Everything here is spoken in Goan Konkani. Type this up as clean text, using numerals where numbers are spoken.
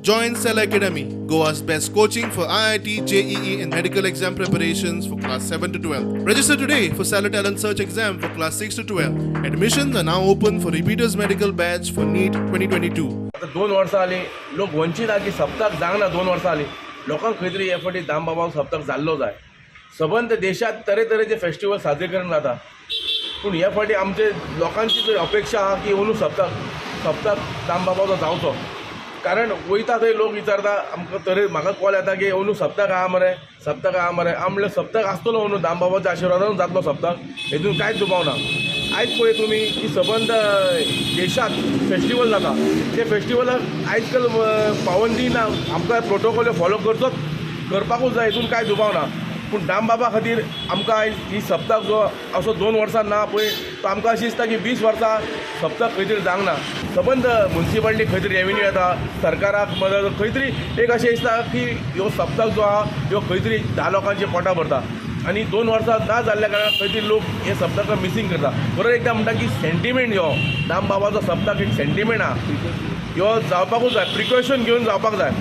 Join Cell Academy, Goa's best coaching for IIT, JEE, and medical exam preparations for class 7 to 12. Register today for Cellar Talent Search exam for class 6 to 12. Admissions are now open for repeaters medical batch for NEET 2022. आतां 2 वर्सां जालीं लोक वंचीत आहा की सप्तक जावंक ना. 2 वर्सां जालीं लोकांक खंय तरी हे फावटी दामबाबा सप्तक जाल्लो जाय. सबंद देशांत तरेतरेचे फेस्टिवल साजरीकरण जाता, पूण हे फावटी आमचे लोकांची जर अपेक्षा आहा की अंदू सप्तक सप्तक दामबाबाचो जावचो. कारण वयता थंय लोक विचारता आमकां, तरे म्हाका कॉल येता की अंदू सप्तक आहा मरे, सप्तक आहा मरे. हांव म्हणलें सप्तक आसतलो अंदू, दामबाबाच्या आशिर्वादान जातलो सप्तक, हेतून कांयच दुबाव ना. आयज पळय तुमी की सबंद देशांत फेस्टिवल जाता, ते फेस्टिवलाक आयज काल पावंदी ना. आमकां प्रोटोकॉल फॉलो करचोच, करपाकूच जाय, हितून कांय दुबाव ना. पूण दामबाबा खातीर आमकां आयज ही सप्तक जो असो 2 वर्सां ना पळय, तो आमकां अशें दिसता की 20 वर्सां सप्तक खंय तरी जावंक ना. सबंद मुन्सिपालिटी खंय तरी रेवेन्यू येता, सरकाराक मदत, खंय तरी एक अशें दिसता की ह्यो सप्तक जो आहा ह्यो खंय तरी 10 लोकांचे पोटां भरता आनी 2 वर्सां ना जाल्ल्या कारणान खंय तरी लोक हे सप्तकाक मिसींग करता. बरोबर एकदां म्हणटा की सेंटिमेंट, ह्यो दामबाबाचो सप्तक एक सेंटिमेंट आहा, ह्यो जावपाकूच जाय, प्रिकॉशन घेवन जावपाक जाय.